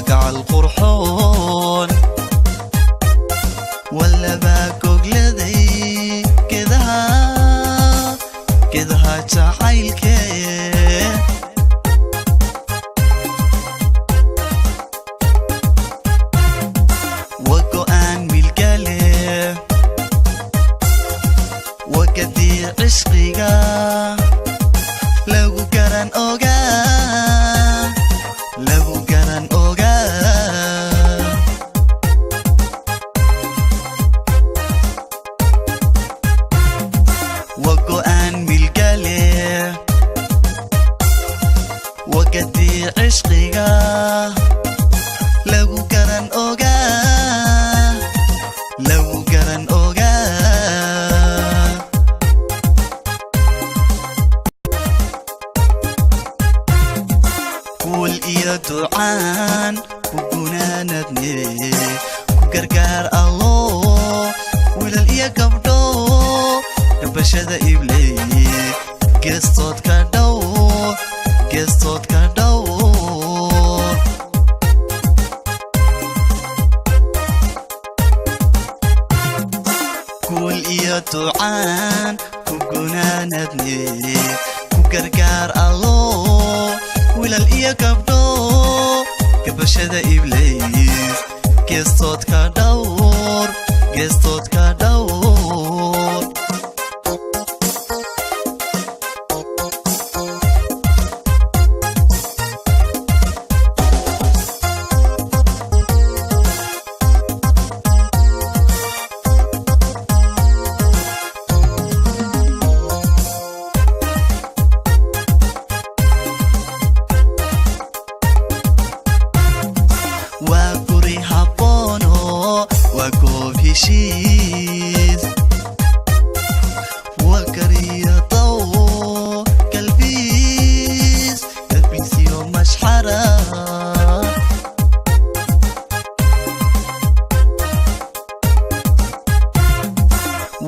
Kalgacal qurxoon walaba gogladay gedaha, gedaha jacaylkee. Waa go'aan milgale, wagadii cishqiga lagu garan ogaa, lagu garan ogaa. Waa go'aan milgale, wagadii cishqiga lagu garan ogaa, lagu garan ogaa. Guul iyo ducaan ku gunaanadne, ku gargaar Allo wiilal iyo gabdho, gabashada ibley geestood ka dhow, geestood ka dhow. Guul iyo ducaan ku gunaanadne, ku gargaar Allo wiilal iyo gabdho, gabashada ibliis geestood ka dhowr, geestood ka dhowr. Waa guri habboono, waa goob heshiis, waa kariyo daw galbiis, galbiisiyo mashxara.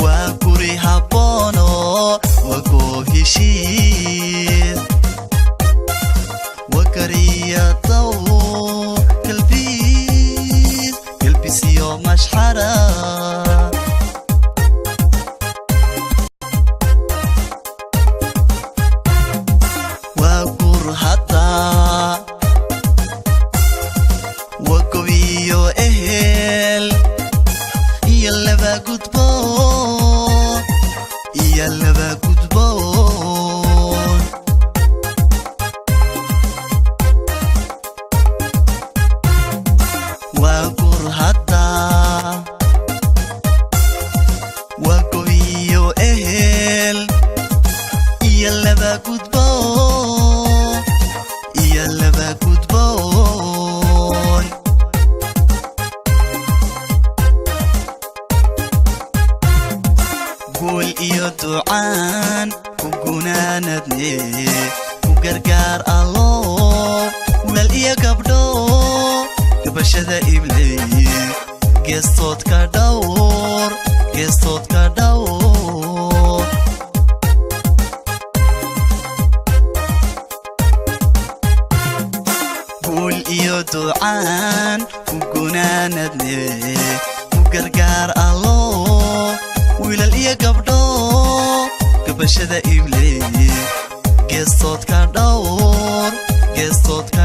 Waa guri habboono, waa goob heshiis, wakariya daw galbiis, galbisiyo mashxara. Waa gur hadda, waa gobiyo ehel iyo laba gudboon, iyo laba gudboon. Waa gur hadda, waa gobiyo ehel iyo laba gudboon, iyo laba gudboon. Guul iyo ducaan ku gunaanadne, ku gargaar Allo wiilal iyo gabdho, gabashada ibley geestood ka dhowr, geestood ka dhowr. Guul iyo ducaan ku gunaanadne, ku gargaar Allo wiilal iyo gabdho, gabashada ibley geestood ka dhowr, geestood ka